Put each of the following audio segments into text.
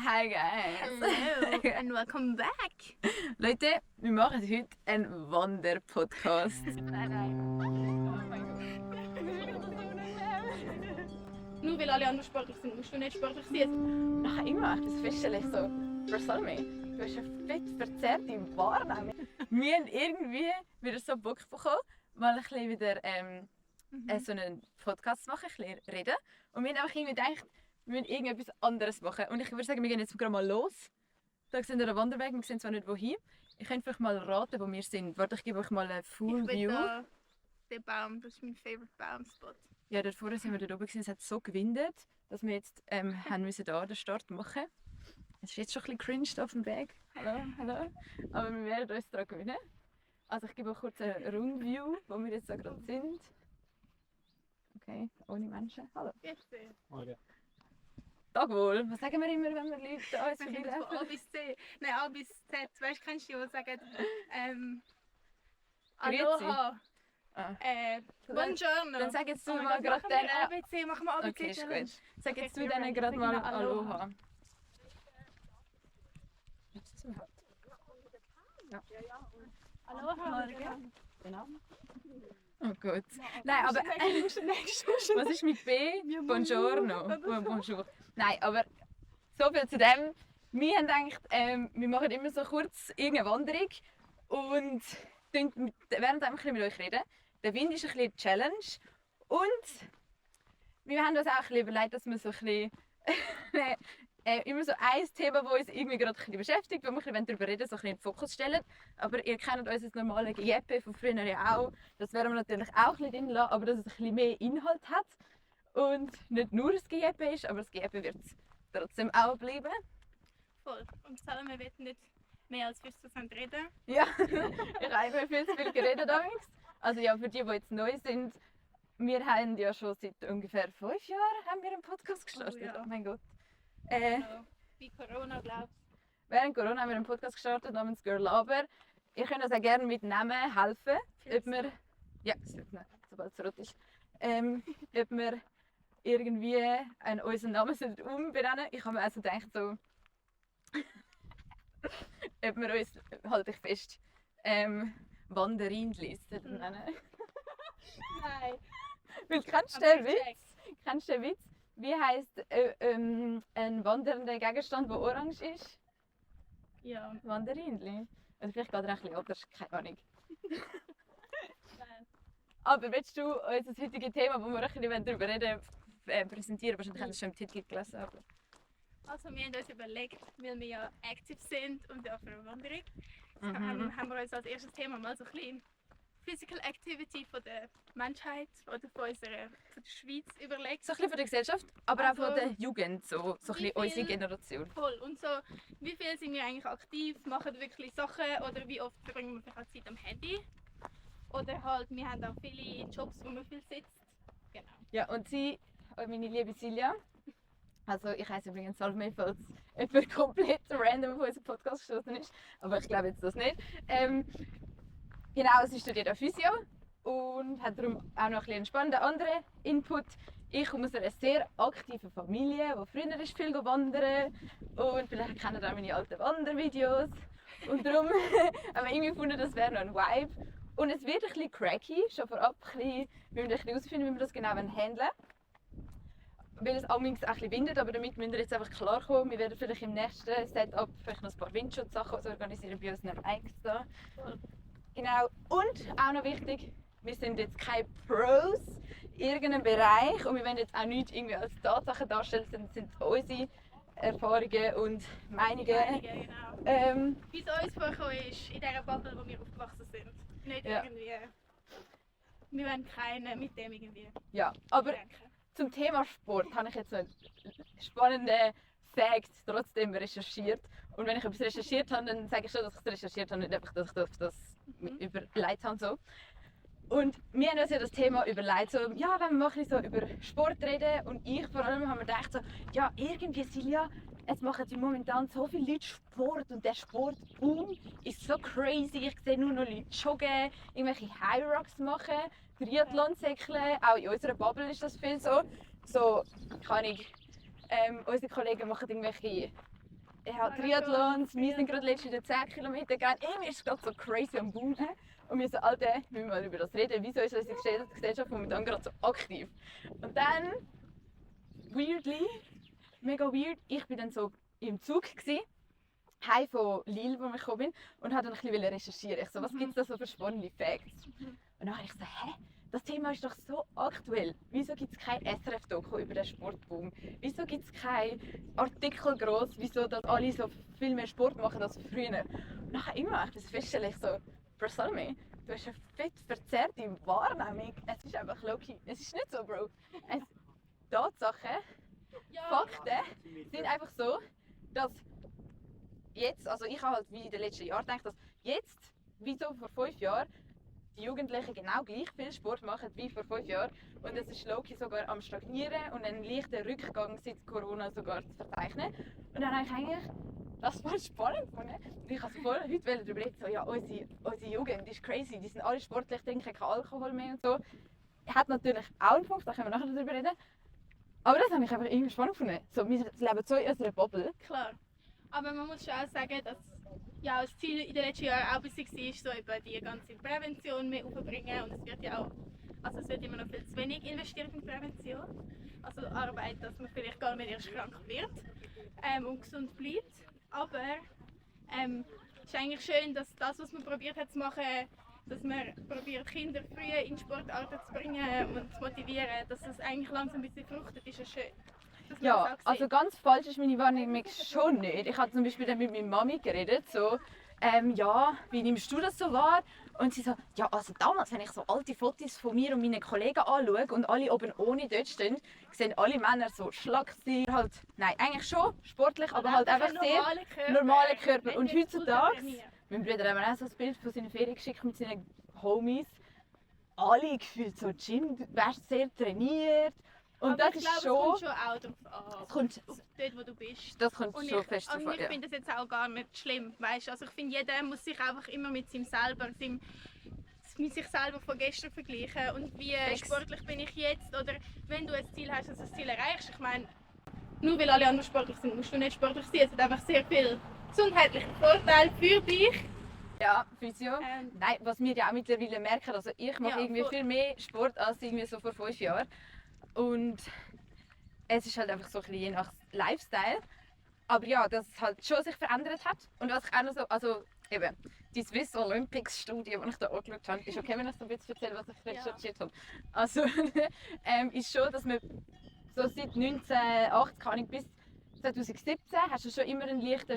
Hi guys! Hello and welcome back! Leute, wir machen heute einen Wanderpodcast. Nur weil alle anderen sportlich sind, musst du nicht sportlich sein. Nachher immer das feststelle ich so, Bartholomew, du hast eine fett verzerrte Wahrnehmung. Wir haben irgendwie wieder so Bock bekommen, mal ein bisschen wieder so einen Podcast zu machen, ein bisschen reden. Und wir haben einfach irgendwie gedacht, wir müssen irgendetwas anderes machen. Und ich würde sagen, wir gehen jetzt gerade mal los. Da sind wir den Wanderweg, wir sehen zwar nicht wohin. Ich könnte vielleicht mal raten, wo wir sind. Warte, ich gebe euch mal eine Full Ich View. will da den Baum, das ist mein favorite Baumspot. Ja, dort vorne sind wir dort oben gewesen. Es hat so gewindet, dass wir jetzt haben müssen da den Start machen. Es ist jetzt schon ein bisschen cringe hier auf dem Weg. Hallo, hallo. Aber wir werden uns daran gewöhnen. Also ich gebe euch kurz eine Rundview, wo wir jetzt da gerade sind. Okay, ohne Menschen. Hallo. Bitte. Tag wohl. Was sagen wir immer, wenn wir Leute da uns Wir können das von A bis C. Nein, A bis Z. Weißt du, kennst du die, die sagen Aloha, Ah. Buongiorno. Dann sag jetzt du Oh mein mal Gott, gerade machen wir denen... ABC, machen wir ABC Okay, ist Challenge. gut. Sag jetzt Okay, du denen wir gerade sagen mal Aloha. Aloha. Willst du es überhaupt? Ja. Aloha. Genau. Oh Gott. Nein, aber... Was ist mit B? Buongiorno. Bonjour. Nein, aber so viel zu dem. Wir haben gedacht, wir machen immer so kurz irgendeine Wanderung und während einfach ein bisschen mit euch reden. Der Wind ist ein bisschen die Challenge und wir haben uns auch ein bisschen überlegt, dass wir so ein bisschen immer so ein Thema, das uns irgendwie gerade ein bisschen beschäftigt, wo wir ein bisschen darüber reden, so ein bisschen in den Fokus stellen. Aber ihr kennt unser normales Gejeppe von früher ja auch. Das werden wir natürlich auch ein bisschen drin lassen, aber dass es ein bisschen mehr Inhalt hat. Und nicht nur das Gejeppe ist, aber das Gejeppe wird trotzdem auch bleiben. Voll. Und Salome wird nicht mehr als 50% reden. Ja, ich habe einfach viel zu viel geredet damals. Also ja, für die jetzt neu sind, wir haben ja schon seit ungefähr 5 Jahren haben wir einen Podcast gestartet. ja. Oh mein Gott. Wie Corona, glaubst du? Während Corona haben wir einen Podcast gestartet namens Girl Laber. Ihr könnt uns auch gerne mit Namen helfen. Ob wir, ja, sobald es rot ist. Ob wir irgendwie unseren Namen umbenennen. Ich habe mir also gedacht, so, ob wir uns, halte ich fest, Wanderindlis nennen. Nein. Weil kennst du den Witz? Kennst du den Witz? Wie heisst ein wandernder Gegenstand, der orange ist? Ja. Wanderindli. Oder vielleicht geht er ein bisschen anders, keine Ahnung. Nein. Aber willst du unser heutiges Thema, wo wir ein bisschen darüber reden, präsentieren? Wahrscheinlich haben wir es schon im Titel gelesen. Aber... Also wir haben uns überlegt, weil wir ja aktiv sind und ja für eine Wanderung, haben wir uns als erstes Thema mal so ein bisschen Physical Activity von der Menschheit oder von der Schweiz überlegt. So ein bisschen von der Gesellschaft, aber Also, auch von der Jugend, so ein bisschen unsere Generation. Voll. Und so, wie viel sind wir eigentlich aktiv, machen wirklich Sachen oder wie oft verbringen wir vielleicht auch Zeit am Handy? Oder halt, wir haben auch viele Jobs, wo man viel sitzt. Genau. Ja, und sie, meine liebe Silja, also ich heiße übrigens Salome, falls jemand komplett random auf unseren Podcast gestoßen ist, aber ich glaube jetzt das nicht. Genau, sie studiert auch Physio und hat darum auch noch einen spannenden anderen Input. Ich komme aus einer sehr aktiven Familie, die früher ist viel wandern und vielleicht kennt ihr auch meine alten Wandervideos. Und darum haben wir irgendwie gefunden, das wäre noch ein Vibe. Und es wird ein bisschen cracky, schon vorab. Wir müssen herausfinden, wie wir das genau handeln. Weil es amigs auch ein bisschen windet, aber damit müsst ihr jetzt einfach klarkommen. Wir werden vielleicht im nächsten Setup vielleicht noch ein paar Windschutzsachen organisieren bei uns in einem extra. Genau. Und auch noch wichtig, wir sind jetzt keine Pros in irgendeinem Bereich und wir wollen jetzt auch nichts irgendwie als Tatsachen darstellen, sondern es sind unsere Erfahrungen und Meinungen. Genau. Wie es uns vorgekommen ist, in dieser Bubble, wo wir aufgewachsen sind. Nicht irgendwie. Wir wollen keinen mit dem irgendwie. Ja, aber zum Thema Sport habe ich jetzt so einen spannenden Fact trotzdem recherchiert. Und wenn ich etwas recherchiert habe, dann sage ich schon, dass ich es recherchiert habe, nicht einfach, dass ich das überlegt habe. So. Und wir haben uns ja das Thema überlegt, so, ja, wenn wir mal ein bisschen so über Sport reden und ich vor allem habe mir gedacht, so, ja, irgendwie Silja, es machen ja momentan so viele Leute Sport und der Sportboom ist so crazy. Ich sehe nur noch Leute joggen, irgendwelche High Rocks machen, Triathlon säckeln, auch in unserer Bubble ist das viel so. So, keine Ahnung, unsere Kollegen machen irgendwelche ja, Triathlons, wir sind gerade letztens den 10 Kilometer gerannt. Mir ist es gerade so crazy am Bauch. Und wir so, Alter, wir müssen mal über das reden. Wieso ist unsere Gesellschaft momentan gerade so aktiv? Und dann, weirdly, mega weird, ich bin dann so im Zug gsi, heim von Lille, wo ich gekommen bin, und wollte dann ein bisschen recherchieren. Ich so, was gibt es da so für spannende Facts? Und dann habe ich so, hä? Das Thema ist doch so aktuell. Wieso gibt es kein SRF-Doku über den Sportboom? Wieso gibt es keinen Artikel gross, wieso dass alle so viel mehr Sport machen als früher? Und dann habe ich immer feststellen, ich so, Bartholomew, du hast eine fett verzerrte Wahrnehmung. Es ist einfach low-key. Es ist nicht so, Bro. Tatsachen, Fakten sind einfach so, dass jetzt, also ich habe halt wie in den letzten Jahren gedacht, dass jetzt, wie so vor 5 Jahren, die Jugendlichen genau gleich viel Sport machen wie vor 5 Jahren. Und es ist low-key sogar am Stagnieren und einen leichten Rückgang seit Corona sogar zu verzeichnen. Und dann habe ich eigentlich das voll spannend gefunden. Und ich wollte vorher heute darüber reden, so, ja, unsere Jugend ist crazy, die sind alle sportlich, trinken keinen Alkohol mehr und so. Hat natürlich auch einen Punkt, da können wir nachher darüber reden. Aber das habe ich einfach irgendwie spannend gefunden. So, wir leben so in unserer Bubble. Klar. Aber man muss schon auch sagen, dass ja, das Ziel in den letzten Jahren auch ein bisschen war, so eben die ganze Prävention mehr aufzubringen. Und es wird ja auch, also es wird immer noch viel zu wenig investiert in Prävention. Also Arbeit, dass man vielleicht gar nicht erst krank wird und gesund bleibt. Aber es ist eigentlich schön, dass das, was man probiert hat zu machen, dass man probiert, Kinder früh in Sportarten zu bringen und zu motivieren, dass das eigentlich langsam ein bisschen fruchtet, ist ja schön. Ja, also ganz falsch ist meine Wahrnehmung schon nicht. Ich habe zum Beispiel dann mit meiner Mami geredet, so, ja, wie nimmst du das so wahr? Und sie so, ja, also damals, wenn ich so alte Fotos von mir und meinen Kollegen anschaue und alle oben ohne dort stehen, sehen alle Männer so schlank sein, halt, nein, eigentlich schon sportlich, aber halt einfach sehr normale Körper. Und heutzutage, mein Bruder hat mir auch so ein Bild von seiner Ferien geschickt mit seinen Homies, alle gefühlt so Gym, wärst sehr trainiert. Und aber das ich ist glaube, schon. Es kommt schon auch darauf an, dort wo du bist. Das kommt schon fest davon. davon. Und ich finde das jetzt auch gar nicht schlimm, weißt? Also ich finde, jeder muss sich einfach immer mit sich selber von gestern vergleichen und wie sportlich bin ich jetzt, oder wenn du ein Ziel hast, dass du das Ziel erreichst. Ich meine, nur weil alle anderen sportlich sind, musst du nicht sportlich sein. Es hat einfach sehr viel gesundheitliche Vorteile für dich. Ja, Physio. Nein, was wir ja auch mittlerweile merken, also ich mache Ja, irgendwie viel mehr Sport als irgendwie so vor 5 Jahren. Und es ist halt einfach so ein bisschen je nach Lifestyle. Aber ja, dass es halt schon sich verändert hat. Und was ich auch noch so, also eben, die Swiss Olympics Studie, die ich da angeschaut habe, ist okay, wenn ich so ein bisschen erzähle, was ich recherchiert habe. Also ist schon, dass man so seit 1980 kann ich, bis 2017 hast du schon immer eine leichte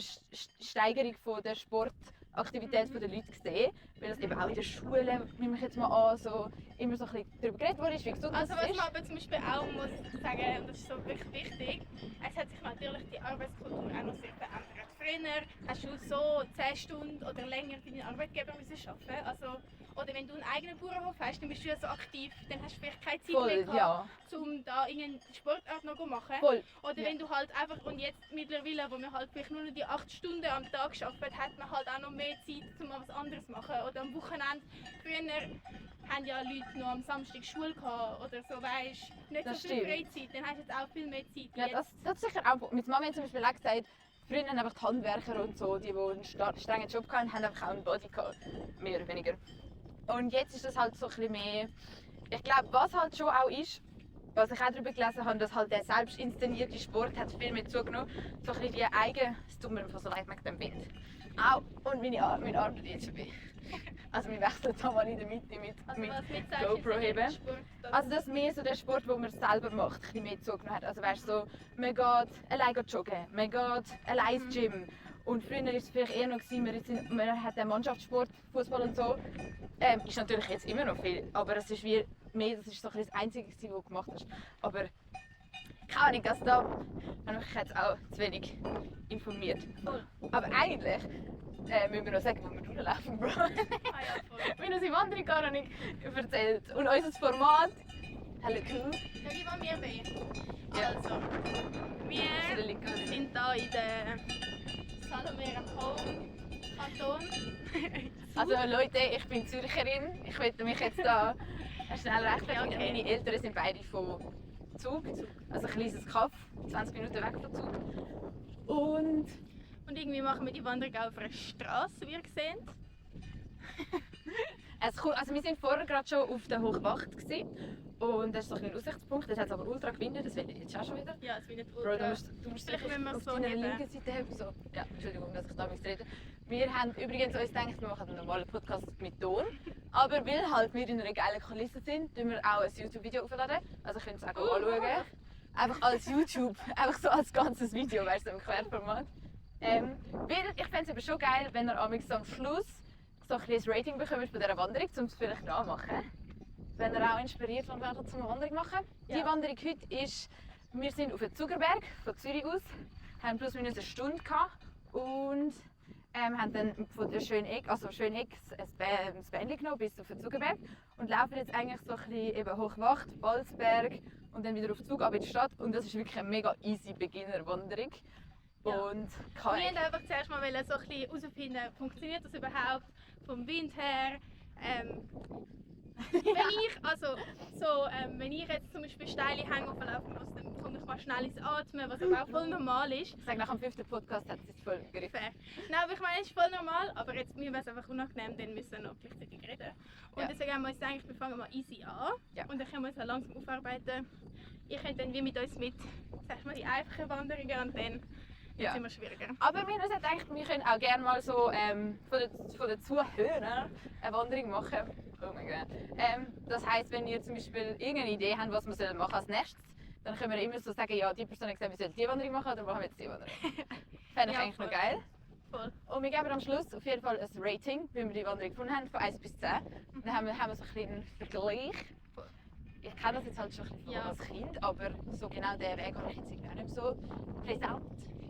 Steigerung von der Sportaktivität der Leute gesehen. Weil das eben auch in der Schule, nehme ich jetzt mal an, so immer so ein bisschen darüber geredet wurde, wie gesund Also das was ist. man aber zum Beispiel auch muss sagen, und das ist so wirklich wichtig, es hat sich natürlich die Arbeitskultur auch noch sehr verändert. Früher hast du so 10 Stunden oder länger für deinen Arbeitgeber müssen arbeiten. Also, oder wenn du einen eigenen Bauernhof hast, dann bist du ja so aktiv, dann hast du vielleicht keine Zeit mehr gehabt, ja. um da irgendeine Sportart noch zu machen. Voll. Oder wenn du halt einfach, und jetzt mittlerweile, wo man halt vielleicht nur noch die 8 Stunden am Tag arbeitet, hat man halt auch noch mehr Zeit, um mal was anderes zu machen. Oder am Wochenende. Früher haben ja Leute noch am Samstag Schule gehabt oder so, weißt, nicht Das so viel stimmt. Freizeit, dann hast du jetzt auch viel mehr Zeit. Ja, das ist sicher auch. Meine Mama hat zum Beispiel auch gesagt, früher haben einfach die Handwerker und so, die einen strengen Job hatten, haben einfach auch einen Body gehabt, mehr oder weniger. Und jetzt ist das halt so ein bisschen mehr. Ich glaube, was halt schon auch ist, was ich auch darüber gelesen habe, dass halt der selbst inszenierte Sport hat viel mehr zugenommen. So ein bisschen die eigene. Es tut mir einfach so leid mit dem Wind. Auch und mein Arm tut jetzt weh. Also wir wechseln da mal in der Mitte mit GoPro heben. Also das ist mehr so der Sport, den man selber macht, ein bisschen mehr zugenommen hat. Also weißt so, man geht allein joggen, man geht allein ins Gym. Und früher war es vielleicht eher noch, man hat den Mannschaftssport, Fußball und so. Ist natürlich jetzt immer noch viel, aber es ist wie mehr, das ist so ein bisschen das Einzige, was du gemacht hast. Aber keine Ahnung, also da habe ich jetzt auch zu wenig informiert. Aber eigentlich müssen wir noch sagen, wo wir durchlaufen, Bro. Ah ja, voll. Wir haben unsere Wanderung gar nicht erzählt. Und unser Format, Hello Crew. Ja, wie wollen wir sein? Ja. Also, wir sind hier in der Salome am Kanton. Also Leute, ich bin Zürcherin. Ich möchte mich jetzt da schnell rechtfertigen. Okay. Meine Eltern sind beide von Zug. Also ein kleines Kaff, 20 Minuten weg von Zug. Und Und irgendwie machen wir die Wanderung auch auf einer Straße, wie ihr seht. Also wir sind vorher gerade schon auf der Hochwacht gewesen. Und das ist so ein Aussichtspunkt, das hat aber ultra gewindet, das will ich jetzt auch schon wieder. Ja, es wird nicht Bro, ultra. du musst Vielleicht sicher müssen wir es auf so deiner heben. linken Seite haben. So. Ja, Entschuldigung, dass ich da rede. Wir haben übrigens uns gedacht, wir machen einen normalen Podcast mit Ton. Aber weil halt wir in einer geilen Kulisse sind, tun wir auch ein YouTube-Video aufladen. Also könnt ihr es auch anschauen. Einfach als YouTube, einfach so als ganzes Video, weißt du, im Querformat. Weil ich fände es aber schon geil, wenn ihr so am Schluss so ein bisschen Rating bekommt von dieser Wanderung, um es vielleicht nachmachen. Wenn ihr auch inspiriert werdet, zum Wanderung machen. Ja. Die Wanderung heute ist, wir sind auf den Zugerberg von Zürich aus, haben plus minus eine Stunde gehabt und haben dann von der Schöneck ein Bändchen genommen bis auf den Zugerberg und laufen jetzt eigentlich so ein bisschen eben Hochwacht, Balzberg und dann wieder auf den Zug ab in die Stadt und das ist wirklich eine mega easy Beginner-Wanderung. Ja. Und Wir wollten einfach zuerst mal so ein bisschen herausfinden, funktioniert das überhaupt vom Wind her. Wenn ich jetzt zum Beispiel steile Hänge verlaufen muss, dann komme ich mal schnell ins Atmen, was aber auch voll normal ist. ich sage, nach dem 5. Podcast hat es sich voll gegriffen. Fair. Nein, aber ich meine, es ist voll normal, aber jetzt mir wäre es einfach unangenehm, dann müssen wir noch gleichzeitig reden. Und Ja. deswegen haben wir uns gedacht, wir fangen mal easy an Ja. und dann können wir uns auch langsam aufarbeiten. Ihr könnt dann wie mit uns mit, sag mal, die einfachen Wanderungen und dann wird Ja. es immer schwieriger. Aber wir haben gedacht, wir können auch gerne mal so von den Zuhörern eine Wanderung machen. Oh mein Gott. Das heisst, wenn ihr zum Beispiel irgendeine Idee habt, was wir machen als nächstes, dann können wir immer so sagen, ja, die Person hat gesagt, wir sollen die Wanderung machen oder machen wir jetzt die Wanderung. Fände ich Ja, eigentlich noch voll. geil. Voll. Und wir geben am Schluss auf jeden Fall ein Rating, wie wir die Wanderung gefunden haben, von 1 bis 10. Dann haben wir so ein bisschen einen Vergleich. Voll. Ich kenne das jetzt halt schon ein bisschen Ja. als Kind, aber so genau den Weg habe ich jetzt irgendwie auch nicht mehr so präsent.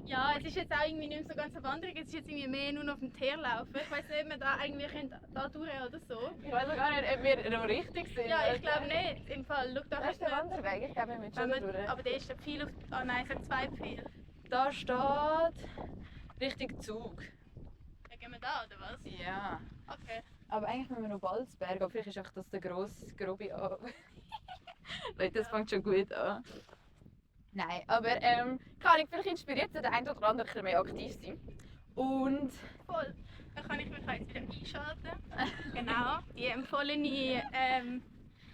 Ja, es ist jetzt auch irgendwie nicht mehr so ganz eine Wanderung, es ist jetzt irgendwie mehr nur noch auf dem Teer laufen. Ich weiß nicht, ob wir da irgendwie da durch oder so. Ich weiß auch gar nicht, ob wir noch richtig sind. Ja, ich glaube nicht. Im Fall, schau da Das ist der Wanderweg, ich glaube, wir müssen schon durch. aber der ist viel auf. Ah nein, ich sag 2 Pfeil. Da steht Richtung Zug. Ja, gehen wir da oder was? Ja. Okay. Aber eigentlich müssen wir noch Balzberg, aber vielleicht ist auch das der grobe an. Leute, das fängt schon gut an. Nein, aber kann ich vielleicht inspiriert sein, der eine oder andere ein bisschen mehr aktiv sein. Und Voll. Dann kann ich mich jetzt wieder einschalten. Genau. Die empfohlene,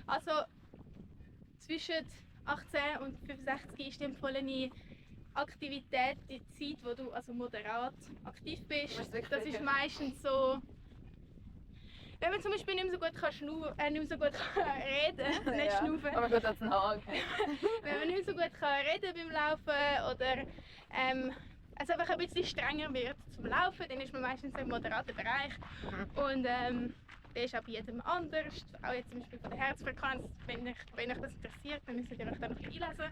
also zwischen 18 und 65 ist die empfohlene Aktivität die Zeit, wo du also moderat aktiv bist. Was wirklich Das ist wirklich? meistens so, wenn man zum Beispiel nicht mehr so gut nicht mehr so gut kann reden, nicht ja. schnaufen. Oh mein Gott, das ist ein Haken. Wenn man nicht so gut kann reden beim Laufen oder also einfach ein bisschen strenger wird zum Laufen, dann ist man meistens im moderaten Bereich. Und der ist auch bei jedem anders. Auch jetzt zum Beispiel von der Herzfrequenz, wenn euch das interessiert, dann müsst ihr euch da noch ein bisschen einlesen.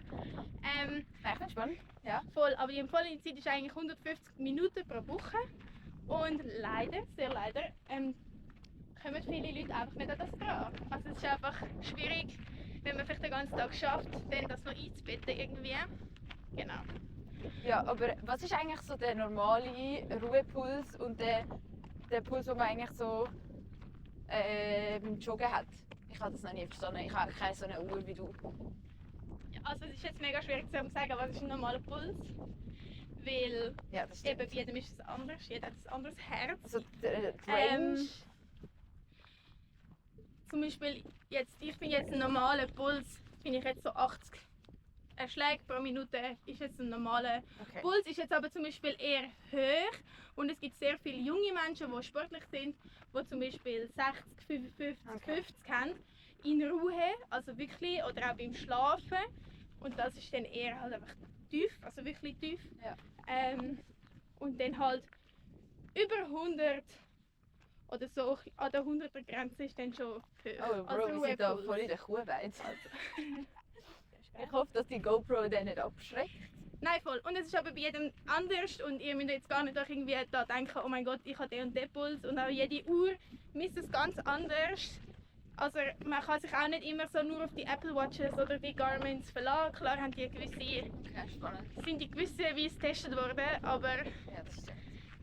Nein, ich finde spannend. Ja. Voll, aber die empfohlene Zeit ist eigentlich 150 Minuten pro Woche. Und leider, sehr leider, kommen viele Leute einfach nicht an das dran. Also es ist einfach schwierig, wenn man vielleicht den ganzen Tag schafft, dann das noch einzubetten irgendwie. Genau. Ja, aber was ist eigentlich so der normale Ruhepuls und der Puls, den man eigentlich so beim Joggen hat? Ich habe das noch nie verstanden. Ich habe keine so eine Uhr wie du. Ja, also es ist jetzt mega schwierig zu sagen, was ist ein normaler Puls. Weil Ja, das stimmt. eben bei jedem ist es anders, jeder hat ein anderes Herz. Also die Range. Zum Beispiel, ich bin jetzt ein normaler Puls, bin ich jetzt so 80 Schläge pro Minute, ist jetzt ein normaler Okay. Puls, ist jetzt aber zum Beispiel eher hoch und es gibt sehr viele junge Menschen, die sportlich sind, die zum Beispiel 60, 55, Okay. 50 haben, in Ruhe, also wirklich, oder auch beim Schlafen und das ist dann eher halt einfach tief, also wirklich tief. Ja. Und dann halt über 100 oder so an der 100er Grenze ist dann schon hoch. Oh Bro, wir sind da voll in der Kuhweiz. Ich hoffe, dass die GoPro den nicht abschreckt. Nein, voll. Und es ist aber bei jedem anders und ihr müsst jetzt gar nicht auch irgendwie da denken, oh mein Gott, ich habe den und den Puls und auch jede Uhr misst es ganz anders. Also man kann sich auch nicht immer so nur auf die Apple Watches oder die Garmins verlassen. Klar haben die gewisse, Okay, spannend. sind die gewisserweise getestet worden, aber Ja, das stimmt.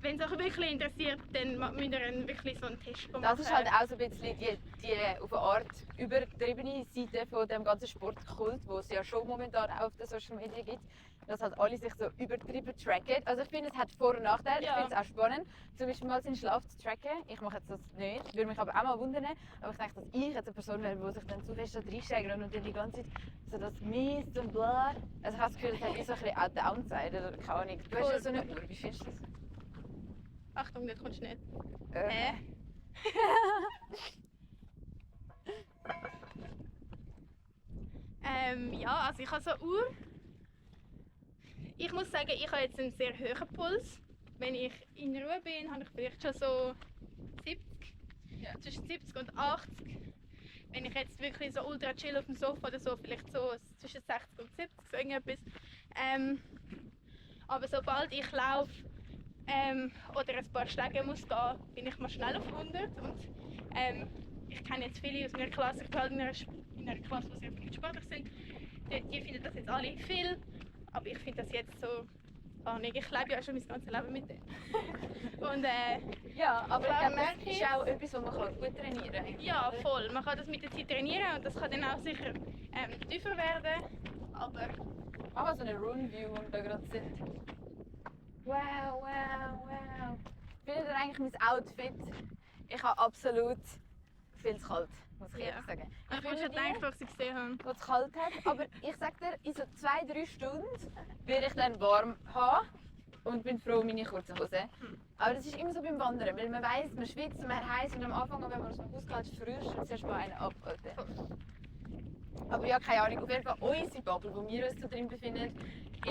wenn es euch wirklich interessiert, dann müsst ihr wirklich so einen Test machen. Das ist halt auch so ein bisschen die auf eine Art übertriebene Seite von dem ganzen Sportkult, wo es ja schon momentan auch auf den Social Media gibt, dass halt alle sich so übertrieben tracken. Also ich finde, es hat Vor- und Nachteile. Ja. Ich finde es auch spannend, zum Beispiel mal seinen Schlaf zu tracken. Ich mache jetzt das nicht, würde mich aber auch mal wundern. Aber ich denke, dass ich jetzt eine Person wäre, die sich dann zu fest reinsteigert und dann die ganze Zeit so das misst und bla. Also ich habe das Gefühl, das hat wie so ein bisschen auch Downside oder keine Ahnung. Du hast ja so eine Uhr, wie findest du das? Achtung, das kommst du nicht. Hä? Ja, also ich habe so eine Uhr. Ich muss sagen, ich habe jetzt einen sehr hohen Puls. Wenn ich in Ruhe bin, habe ich vielleicht schon so 70, Ja. zwischen 70 und 80. Wenn ich jetzt wirklich so ultra chill auf dem Sofa oder so, vielleicht so zwischen 60 und 70, so irgendetwas. Aber sobald ich laufe oder ein paar Schläge muss gehen, bin ich mal schnell auf 100. Und ich kenne jetzt viele aus meiner Klasse, ich bin halt in einer Klasse, wo sehr viele sportlich sind. Die finden das jetzt alle viel, aber ich finde das jetzt so, ich lebe ja schon mein ganzes Leben mit denen. Und Ja, aber ich Klar, glaube, merke das ich. ist auch etwas, was man gut trainieren kann. ja, voll, man kann das mit der Zeit trainieren und das kann dann auch sicher tiefer werden, aber Mach mal so eine Run-View, wo wir da gerade sind. Wow, wow, wow. Findet ihr eigentlich mein Outfit? Ich habe absolut viel zu kalt, muss ich Ja. ehrlich sagen. ich habe schon gedacht, als ich sie gesehen habe. Wo es kalt hat. Aber ich sag dir, in so 2-3 Stunden werde ich dann warm haben und bin froh um meine kurzen Hosen. Aber das ist immer so beim Wandern, weil man weiss, man schwitzt und man hat heiß und am Anfang, wenn man aus dem Haus geht, frisch und zuerst mal einen ab. Alter. Aber ja, keine Ahnung, auf jeden Fall unsere Bubble, wo wir uns so drin befinden,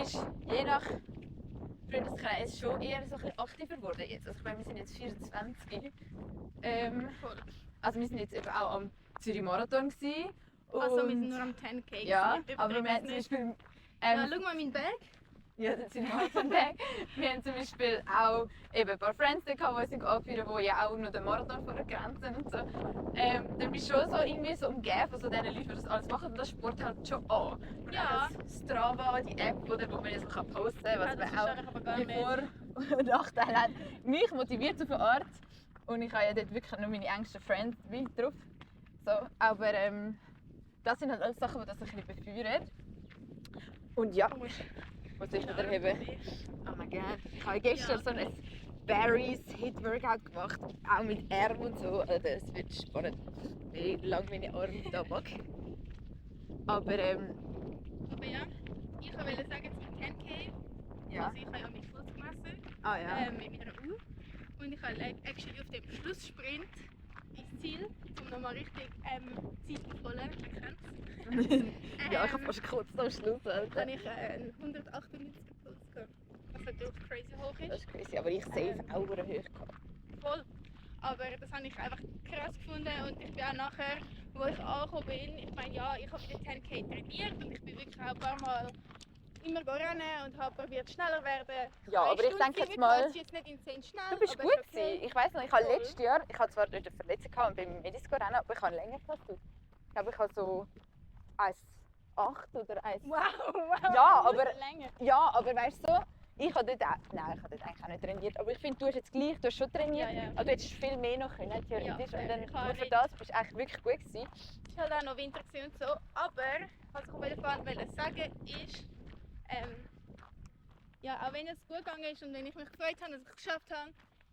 ist je nach Freundeskreis schon eher so ein bisschen aktiver geworden jetzt. Also ich meine, wir sind jetzt 24. Voll. Also wir sind jetzt eben auch am Zürich Marathon gewesen. Also wir und- sind nur am 10K. Ja, gewesen, aber wir übertrieben haben zum nicht. Beispiel... Ja, schau mal meinen Bag. Ja, das sind Marathon-Tag. Wir haben zum Beispiel auch eben ein paar Friends da gehabt, die uns angeführt haben, die ja auch noch den Marathon vorgegrenzt und so. Dann bist du schon so irgendwie so umgeben von so diesen Leuten, die das alles machen und das Sport halt schon an. Und Ja. auch das Strava, die App, oder, wo man jetzt noch posten kann, Ja, was das man auch verstehe ich aber gar die nicht. Vor- und Nachteile hat. Mich motiviert auf eine Art und ich habe ja dort wirklich nur meine engsten Friends mit drauf. So, aber das sind halt alles Sachen, die das ein bisschen befeuern. Und ja, Du musst muss ich den wieder Arm heben. bewegen. Oh mein Gott. Ich habe gestern Ja. so ein Barry's Hit Workout gemacht, auch mit Arm und so. Also es wird spannend, wie lange meine Arme da mag. Aber Aber ja, ich wollte sagen, zum 10K, ja. also ich habe ja meinen Puls gemessen Ah ja. mit meiner Uhr. Und ich habe actually auf dem Schlusssprint ins Ziel, um nochmal richtig Zeit aufzuholen. Man kennt es. Ja, ich habe fast kurz am Schluss. Alter. Habe ich einen 198 Puls gehabt. Was natürlich crazy hoch Das ist. ist crazy, aber ich safe auch hoch gehabt. Voll. Aber das habe ich einfach krass gefunden und ich bin auch nachher, wo ich angekommen bin, ich meine, ja, ich habe den 10K trainiert und ich bin wirklich auch ein paar Mal immer rennen und habe probiert schneller werden. Ja, aber ich denke jetzt mal, ist jetzt nicht insane schnell. du bist aber gut ist okay. gewesen. Ich weiss noch, ich habe Voll. letztes Jahr, ich habe zwar dort eine Verletzung gehabt und bin mit Medisco rennen, aber ich habe länger als du. Ich glaube, ich habe so 1,8 oder 1. Wow, wow. Ja, das ist aber- länger. Ja, aber weißt du, ich habe dort auch, nein, ich habe dort eigentlich auch nicht trainiert, aber ich finde, du hast jetzt gleich, du hast schon trainiert, Ja, ja. aber du hättest viel mehr noch können, theoretisch, fair. und dann Ich habe nur für nicht- das bist du eigentlich wirklich gut gewesen. Es war halt auch noch Winter gewesen und so. Aber was ich auf jeden Fall wollte sagen ist, ja, auch wenn es gut gegangen ist und wenn ich mich gefreut habe, dass ich es geschafft habe,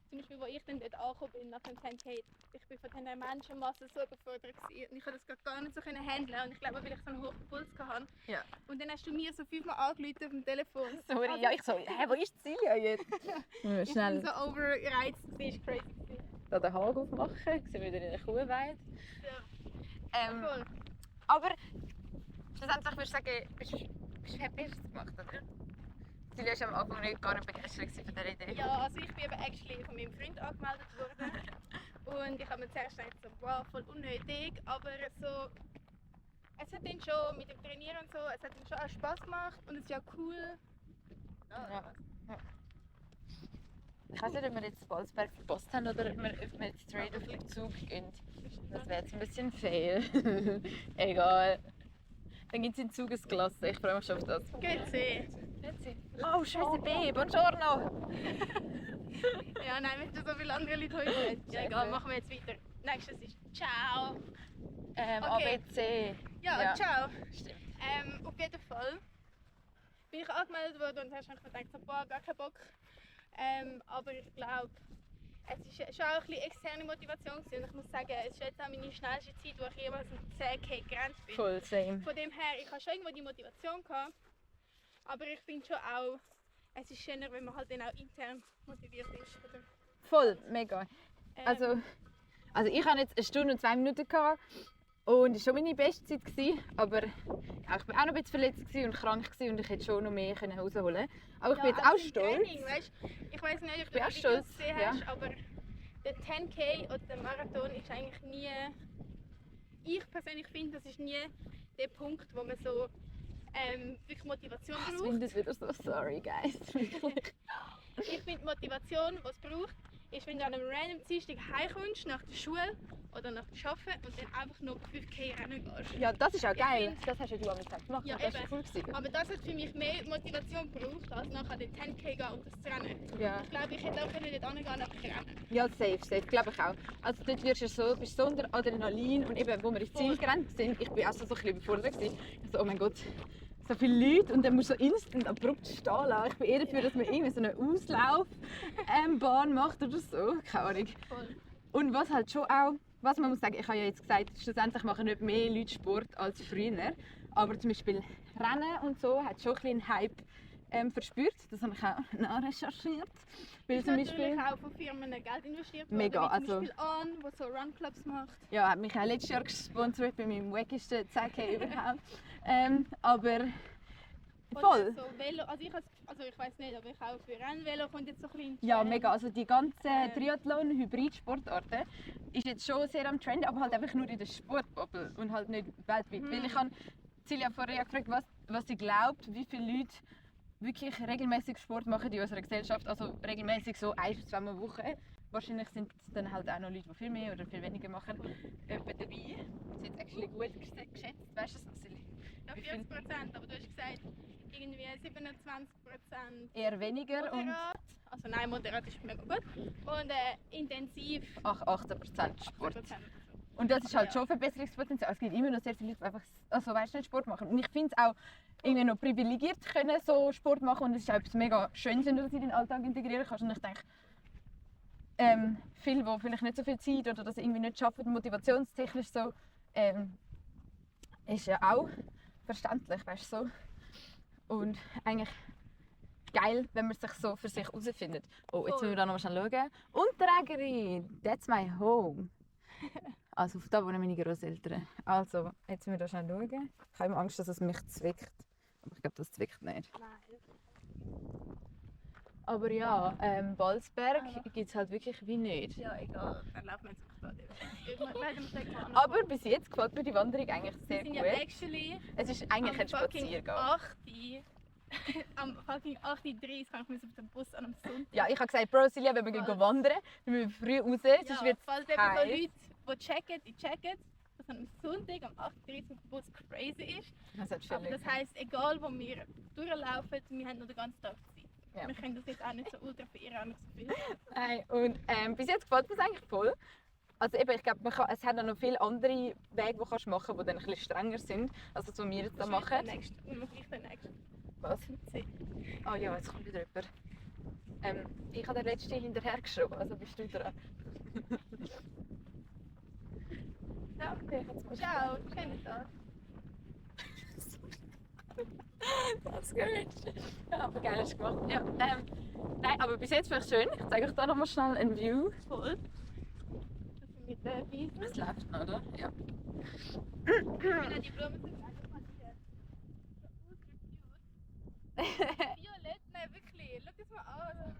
zum Beispiel, wo ich dann dort angekommen bin nach dem 10K, ich bin von dieser Menschenmasse so überfordert gewesen und ich konnte das gerade gar nicht so handeln und ich glaube, weil ich so einen hohen Puls hatte. Ja. Und dann hast du mir so 5-mal angerufen auf dem Telefon. Sorry, Also, ja, ich so, hä, wo ist Celia jetzt? ich bin so overreizt, das war crazy gewesen. da den Haag aufmachen, sind wieder in der Kuhweide. Ja, voll. Aber schlussendlich würde ich sagen, bist du happy, hast du es gemacht, oder? Celia war am Anfang nicht gar nicht begeistert von dieser Idee. Ja, also ich bin eben actually von meinem Freund angemeldet worden. Und ich habe mir zuerst gedacht, so, wow, voll unnötig, aber so, es hat dann schon mit dem Trainieren und so, es hat dann schon auch Spaß gemacht und es ist ja cool. Ja. Ich weiß nicht, ob wir jetzt Balzberg verpasst haben oder ob wir jetzt straight auf den Zug gehen. Das wäre jetzt ein bisschen fail. Egal. Dann gibt es in Zug ein Glas. Ich freue mich schon auf das. Grüezi. Oh, scheiße B, buongiorno! nein, wir haben so viele andere Leute heute gesagt. Ja, egal, machen wir jetzt weiter. Nächstes ist Ciao. Okay. ABC. Ja, ciao. Stimmt. Auf jeden Fall bin ich angemeldet worden und hast einfach gedacht, so, boah, gar keinen Bock. Aber ich glaube, es war schon auch ein bisschen externe Motivation gewesen. Und ich muss sagen, es ist jetzt auch meine schnellste Zeit, wo ich jemals um 10 km gerannt bin. Voll, same. Von dem her, ich hatte schon irgendwo die Motivation gehabt, aber ich finde schon auch, es ist schöner, wenn man halt dann auch intern motiviert ist. Oder? Voll, mega. Also ich hatte jetzt 1 Stunde und 2 Minuten gehabt und es war schon meine beste Zeit gewesen, aber ja, ich war auch noch ein bisschen verletzt und krank und ich hätte schon noch mehr rausholen können. Aber ich bin jetzt auch stolz. Training, weißt, ich weiß nicht, ob bin du auch die stolz, Videos gesehen ja. hast, aber der 10K oder der Marathon ist eigentlich nie... Ich persönlich finde, das ist nie der Punkt, wo man so wirklich Motivation Das braucht. findet wieder so sorry, guys. Wirklich. Ich finde Motivation, was es braucht, ist, wenn du an einem random Dienstag heimkommst, nach der Schule oder nach der Arbeit und dann einfach nur 5K rennen gehst. Ja, das ist auch Ich geil. find- Das hast ja du am Tag gemacht. Ja, das war eben. cool gewesen. Aber das hat für mich mehr Motivation gebraucht, als nachher den 10K gehen und das zu rennen. Ja. Ich glaube, ich hätte auch dort hingehen und einfach rennen. Ja, safe, glaube ich auch. Also dort wirst du so, bist so unter Adrenalin und eben, wo wir ins Ziel gerannt sind, ich bin auch so ein bisschen überfordert gewesen. Ich so, oh mein Gott, so viele Leute und dann musst du so instant abrupt stehen lassen. Ich bin eher dafür, dass man irgendwie so eine Auslaufbahn macht oder so, keine Ahnung. Voll. Und was halt schon auch, was man muss sagen, ich habe ja jetzt gesagt, schlussendlich machen nicht mehr Leute Sport als früher, aber zum Beispiel Rennen und so hat schon ein bisschen einen Hype verspürt. Das habe ich auch nachrecherchiert. Weil Ist zum natürlich Beispiel, auch von Firmen Geld investiert worden, Mega, wie zum also- Beispiel On, der so Run-Clubs macht. ja, hat mich auch letztes Jahr gesponsert bei meinem wackigsten 10K überhaupt. Aber Oder voll. So Velo, also ich weiß nicht, aber ich auch für Rennvelo kommt jetzt so ein bisschen Ja, Trend. mega. Also die ganzen Triathlon-Hybrid-Sportarten ist jetzt schon sehr am Trend, aber halt einfach nur in der Sportbubble und halt nicht weltweit. Weil ich habe Silja vorher gefragt, was sie glaubt, wie viele Leute wirklich regelmäßig Sport machen in unserer Gesellschaft. Also regelmäßig so 1 bis 2 Mal Woche. Wahrscheinlich sind es dann halt auch noch Leute, die viel mehr oder viel weniger machen, dabei. Das ist jetzt actually gut geschätzt, weißt du das, Silja? Ja, wie viel- 40%, aber du hast gesagt, irgendwie 27% Eher weniger und moderat. Also nein, moderat ist mega gut. Und intensiv 18% Sport. 10%. Und das ist halt Ja. schon Verbesserungspotenzial. Es gibt immer noch sehr viele Leute, die einfach also, weißt, nicht Sport machen. Und ich finde es auch irgendwie noch privilegiert, können so Sport machen. Und es ist auch etwas mega Schönes, wenn du das in den Alltag integrieren kannst. Und ich denke, viele, die vielleicht nicht so viel Zeit oder das irgendwie nicht schaffen, motivationstechnisch so, ist ja auch verständlich, weißt du, so. Und eigentlich geil, wenn man sich so für sich herausfindet. Oh, jetzt müssen wir da noch mal schnell schauen. Unterägeri, that's my home. Also da wohnen meine Großeltern. Also, jetzt müssen wir da schnell schauen. Ich habe immer Angst, dass es mich zwickt. Aber ich glaube, das zwickt nicht. Nein. Aber ja, Balsberg gibt es halt wirklich wie nicht. Ja, egal. Dann laufen wir jetzt einfach da. Irgendwann werden wir sagen, wann Aber bis jetzt gefällt mir die Wanderung eigentlich wir sehr sind gut. ja actually Es ist eigentlich ein am fucking Spaziergang. 8. Am fucking 8:30 kann ich auf den Bus an einem Sonntag. Ja, ich habe gesagt, Bro, Silja, wenn wir gehen wandern, dann müssen wir früh raus, sonst Ja, wird falls es eben so heiß. Leute, die checken, die checken, dass am Sonntag am 8:30 auf dem Bus crazy ist. Das hat Aber das heisst, egal wo wir durchlaufen, wir haben noch den ganzen Tag Zeit. Ja. Wir können das jetzt auch nicht so ultra verehren, nicht so viel. Nein, und bis jetzt gefällt mir es eigentlich voll. Also eben, ich glaube, es hat auch noch viele andere Wege, die kannst machen kannst, die dann ein bisschen strenger sind, als das, was wir jetzt da machen. Wir machen gleich den nächsten. Was? Ah ja, jetzt kommt wieder jemand. Ich habe den letzten hinterher geschoben, also bist du dran. Ja, Okay, jetzt musst du- ciao, schönen Tag. Das geht. Ja, aber geil hast du gemacht. Ja, nein, aber bis jetzt finde ich schön. Ich zeige euch da noch mal schnell ein View. Voll. Das sind mit den Wiesen. Es läuft noch, oder? Ja. Ja, die Blumen sind einfach mal hier. So ultra cute. Violett, nein wirklich, schau das mal an.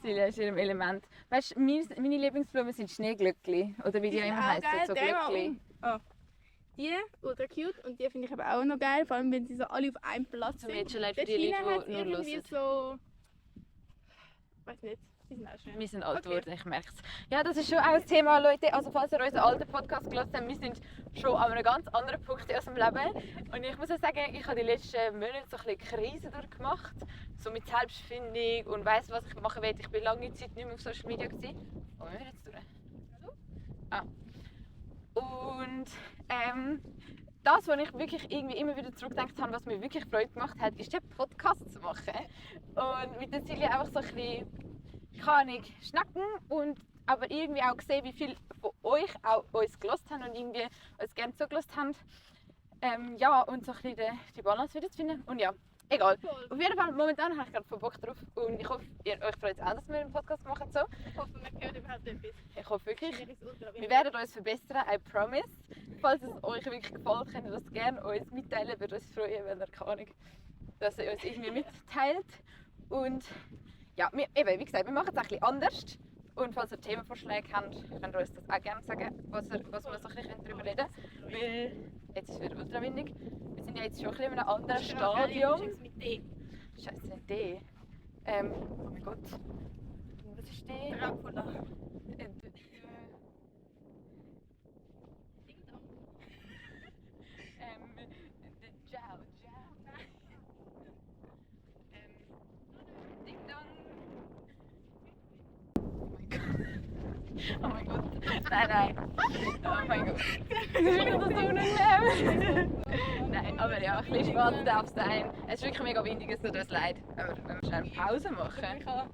Silja ist in ihrem Element. Weißt du, meine Lieblingsblumen sind Schneeglöckli. Oder wie die ja immer heißen, so Glöckli. Oh. Die, ultra cute. Und die finde ich aber auch noch geil, vor allem wenn sie so alle auf einem Platz Zum sind. Mädchenleid für Dort die hinten Leute, hat's die nur irgendwie hören. so... weiß nicht, die sind auch schön. Wir sind alt Okay. geworden, ich merke es. Ja, das ist schon auch ein Thema, Leute. Also falls ihr unseren alten Podcast gehört habt, wir sind schon an einem ganz anderen Punkt in unserem Leben. Und ich muss auch sagen, ich habe die letzten Monate so ein bisschen Krise durchgemacht. So mit Selbstfindung und weiss, was ich machen will. Ich war lange Zeit nicht mehr auf Social Media. Wo müssen wir jetzt durch? Hallo? Und das, was ich wirklich irgendwie immer wieder zurückgedacht habe, was mir wirklich Freude gemacht hat, ist, den Podcast zu machen. Und mit der Silja einfach so ein bisschen, keine Ahnung, schnacken und aber irgendwie auch sehen, wie viele von euch auch uns gehört haben und irgendwie uns gerne zugelassen haben. Ja, und so ein bisschen die Balance wieder zu finden. Und ja, egal. Cool. Auf jeden Fall, momentan habe ich gerade voll Bock drauf und ich hoffe, euch freut es auch, dass wir einen Podcast machen. So. Ich hoffe, man hört überhaupt etwas. Ich hoffe wirklich. Mir ist ultra Wir wichtig. werden uns verbessern, I promise. Falls es euch wirklich gefällt, könnt ihr das gerne uns mitteilen. Würde uns freuen, wenn ihr keine Ahnung, dass ihr uns irgendwie mitteilt. Und ja, eben, wie gesagt, wir machen es ein bisschen anders. Und falls ihr Themenvorschläge habt, könnt ihr uns das auch gerne sagen, was wir so ein bisschen darüber reden können. Weil jetzt ist es wieder ultra windig. Wir sind ja jetzt schon ein bisschen in einem anderen Stadium. Mit D. Scheiße, nicht D. Oh mein Gott. Was ist D? Dracula. Ding Dong. Oh mein Gott. Nein. Oh mein Gott. Das ist wieder so unangenehm. Nein, aber ja, ein bisschen Spaß darf es sein. Es ist wirklich mega windig, es tut uns leid. Aber wenn wir schnell eine Pause machen. Ich habe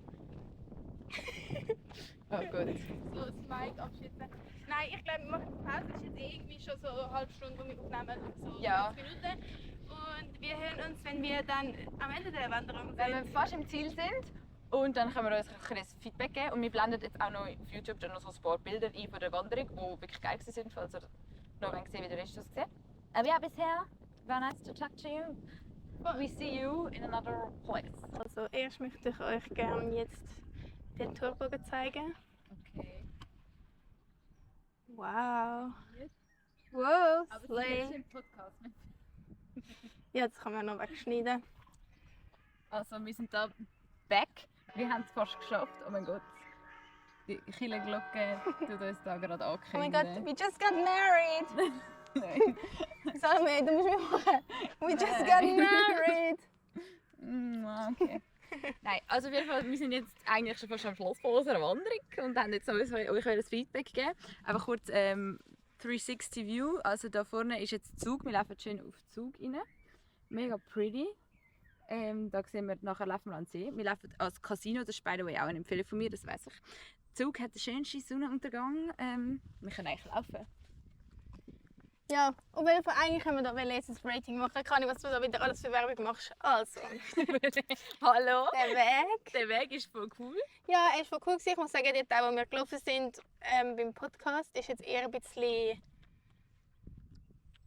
Oh gut. so das Mic abschützen. Nein, ich glaube, wir machen Pause. Es ist jetzt irgendwie schon so eine halbe Stunde, wo wir aufnehmen. So Ja. 20 Minuten. Und wir hören uns, wenn wir dann am Ende der Wanderung Wenn wir sind. fast im Ziel sind und dann können wir uns ein bisschen Feedback geben. Und wir blenden jetzt auch noch auf YouTube dann noch so ein paar Bilder ein von der Wanderung, die wirklich geil waren, falls ihr noch sehen, wie der Rest aussieht. Aber ja, bisher war nice to talk to you. We see you in another place. Also erst möchte ich euch gerne jetzt den Torbogen zeigen. Okay. Wow. Wow, Aber Slay. im Podcast. Ja, das kann man noch wegschneiden. Also wir sind da back. Wir haben es fast geschafft. Oh mein Gott. Die Kirchenglocke tut uns da gerade Oh mein ankündigen. Gott, we just got married! Nein. Salome, du musst mich machen. We just got married! Okay. Nein, also auf jeden Fall, wir sind jetzt eigentlich schon fast am Schluss von unserer Wanderung und haben jetzt euch ein Feedback gegeben. Einfach kurz 360 View. Also da vorne ist jetzt Zug. Wir laufen schön auf den Zug rein. Mega pretty. Da sehen wir, nachher laufen wir an den See. Wir laufen als Casino, das ist by the way auch eine Empfehlung von mir, das weiss ich. Der Zug hat den schönsten Sonnenuntergang. Wir können eigentlich laufen. Ja, auf jeden Fall eigentlich können wir da jetzt ein Rating machen. Keine Ahnung, was du da wieder alles für Werbung machst. Also, Hallo? der Weg. Der Weg ist voll cool. Ja, er ist voll cool gewesen. Ich muss sagen, der Teil, wo wir gelaufen sind beim Podcast, ist jetzt eher ein bisschen...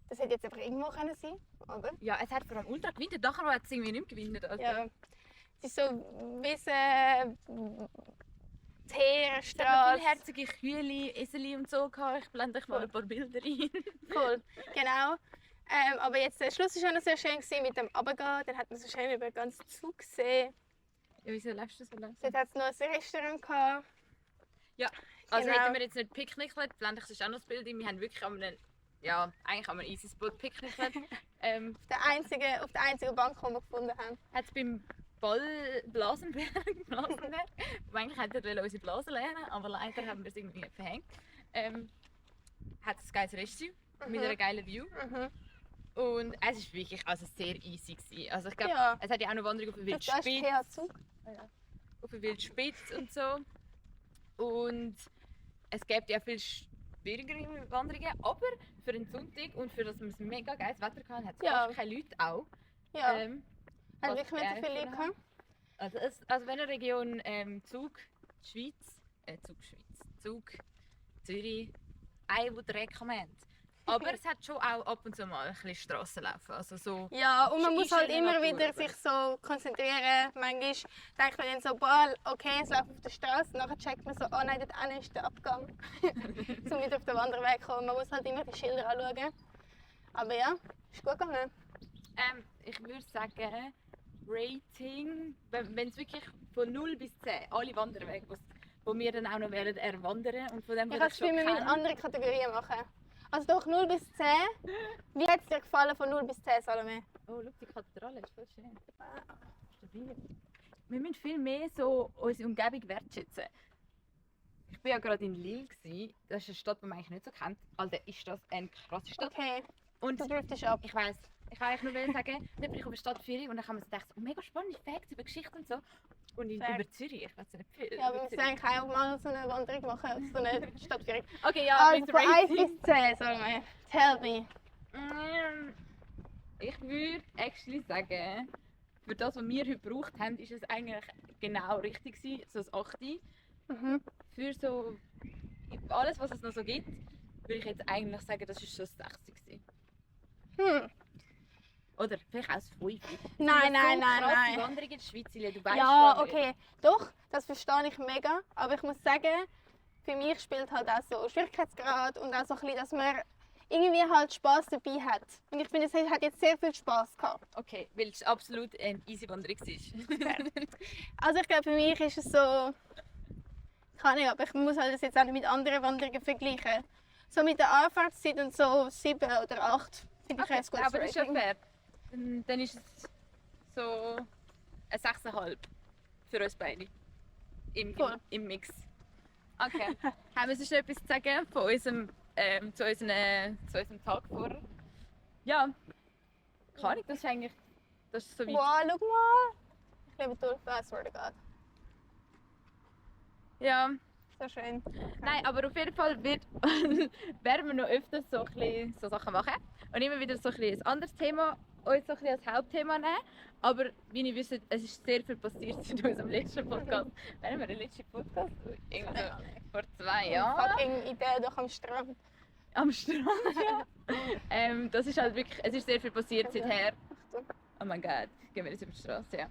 Das hätte jetzt einfach irgendwo können sein, oder? Ja, es hat vor allem ultra gewinnt. Nachher hat es irgendwie nicht mehr gewinnt. Also. Ja. Es ist so Wiesen, Es hat noch Teerstraße. viele herzige Kühe, Eseli und so gehabt. Ich blende euch mal ein paar Bilder ein. Cool, genau. Aber jetzt der Schluss war auch noch sehr schön gewesen mit dem Runtergehen. Dann hat man so schön über den ganzen Zug gesehen. Ja, wieso läufst du so langsam? Dort hat es noch ein Restaurant gehabt. Also Genau. hätten wir jetzt nicht picknickt, blende ich sonst auch noch das Bild ein. Wir haben wirklich an einem, ja, eigentlich an einem easy Spot picknickt. Auf der einzigen Bank, die wir gefunden haben. Hat es beim Blasenberg, wo eigentlich hätten wir unsere Blasen lernen, aber leider haben wir es irgendwie nicht verhängt. Hat es ein geiles Restaurant mit einer geilen View. Mhm. Und es war wirklich also sehr easy gewesen. Also ich glaube, Ja. es hat ja auch noch Wanderung auf der Das ist Wildspitze. PH-Zug. Auf der Wildspitze und so. Und es gibt ja viel schwierigere Wanderungen, aber für den Sonntag und für das wir ein mega geiles Wetter hatten, hat es Ja. fast keine Leute auch. Ja, was hat wirklich nicht ich so viele Leute gefunden gehabt. Also wenn eine Region Zug, Schweiz, Zug, Zürich, I would recommend. Aber es hat schon auch ab und zu mal ein bisschen Strassenlaufen. Also so, Ja, und man Ist muss halt schöne immer Natur, wieder aber- sich so konzentrieren. Manchmal denkt man dann so, boah, okay, es läuft auf der Straße. Nachher checkt man so, oh nein, dort hinten ist der Abgang. um wieder auf den Wanderweg zu kommen. Man muss halt immer die Schilder anschauen. Aber ja, ist gut gegangen. ich würde sagen, Rating, wenn es wirklich von 0 bis 10, alle Wanderwege, wo wir dann auch noch werden erwandern und von dem, Ich was kann es mit andere Kategorien machen. Also durch 0 bis 10. Wie hat es dir gefallen von 0 bis 10, Salome? Oh, schau, die Kathedrale ist voll schön. Stabil. Wir müssen viel mehr so unsere Umgebung wertschätzen. Ich war ja gerade in Lille. Das ist eine Stadt, die man eigentlich nicht so kennt. Alter, ist das eine krasse Stadt. Okay, Und du driftest ab. ich weiss, ich wollte eigentlich nur sagen, dann bin ich auf eine Stadtführung und dann haben wir gedacht, oh, mega spannende Facts über Geschichte und so. Und über Zürich, ich weiß nicht viel. Ja, aber wir müssen eigentlich auch mal so eine Wanderung machen, so eine Stadtführung. Okay, ja, Also mit von 1 Rating. bis 10, Salome. Tell me. Ich würde actually sagen, für das, was wir heute gebraucht haben, ist es eigentlich genau richtig gewesen, so ein 8. Mhm. Für so alles, was es noch so gibt, würde ich jetzt eigentlich sagen, das ist so ein 6 gewesen. Oder vielleicht auch ein 5. Nein. Die Wanderung in der Schweiz, Silja, du weißt Ja, gar nicht. okay. Doch, das verstehe ich mega. Aber ich muss sagen, für mich spielt halt auch so Schwierigkeitsgrad und auch so ein bisschen, dass man irgendwie halt Spass dabei hat. Und ich finde, es hat jetzt sehr viel Spass gehabt. Okay, weil es absolut eine easy Wanderung war. Also ich glaube, für mich ist es so... Kann ich, aber ich muss halt das jetzt auch nicht mit anderen Wanderungen vergleichen. So mit der Anfahrtszeit und so 7 oder 8 finde ich Okay, ein gutes aber das ist ja Rating. fair. Dann ist es so ein 6,5 für uns beide. Voll. Im Mix. Okay. Haben wir sonst noch etwas zu sagen von unserem, zu unserem Tag vorher? Ja. Keine Ahnung, das ist eigentlich... Das ist so weit. Wow, schau mal! Ich lebe durch, I swear to God. Ja. So schön. Nein, aber auf jeden Fall werden wir noch öfters so, so Sachen machen. Und immer wieder so ein anderes Thema uns so als Hauptthema nehmen. Aber wie ihr wisst, es ist sehr viel passiert in unserem letzten Podcast. Wann haben wir den letzten Podcast? Irgendwie so vor 2 Jahren. Fucking Idee doch am Strand. Am Strand, ja. Das ist halt wirklich, es ist sehr viel passiert seither. Oh mein Gott, gehen wir jetzt über die Straße, ja.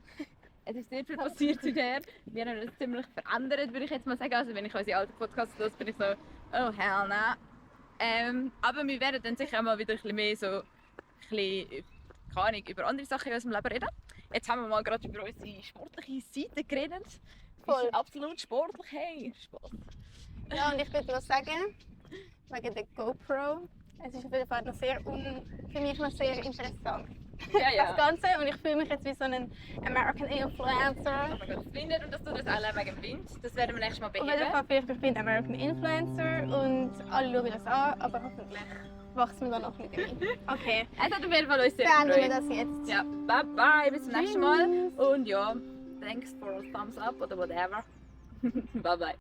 Es ist sehr viel passiert seither. Wir haben uns ziemlich verändert, würde ich jetzt mal sagen. Also wenn ich unsere alten Podcasts höre, bin ich so, oh hell no. Aber wir werden dann sicher auch mal wieder ein bisschen mehr so, ein bisschen, keine Ahnung, über andere Sachen in unserem Leben reden. Jetzt haben wir mal gerade über unsere sportliche Seite geredet. Voll. Ist absolut sportlich, hey, Spaß. Ja, und ich würde noch sagen, wegen der GoPro, es ist auf jeden Fall noch für mich noch sehr interessant. Ja, Das Ganze, und ich fühle mich jetzt wie so ein American Influencer. Oh mein Gott, das windet und das tut uns alle wegen dem Wind. Das werden wir nächstes Mal Auf jeden beheben. Fall vielleicht, ich bin American Influencer und alle schauen das an, aber hoffentlich wachsen wir da noch ein bisschen rein. Okay, Es hat auf jeden Fall uns sehr beenden wir gefreut. das jetzt. Ja, bye bye, bis zum nächsten Mal. Und ja, thanks for a thumbs up oder whatever. Bye bye.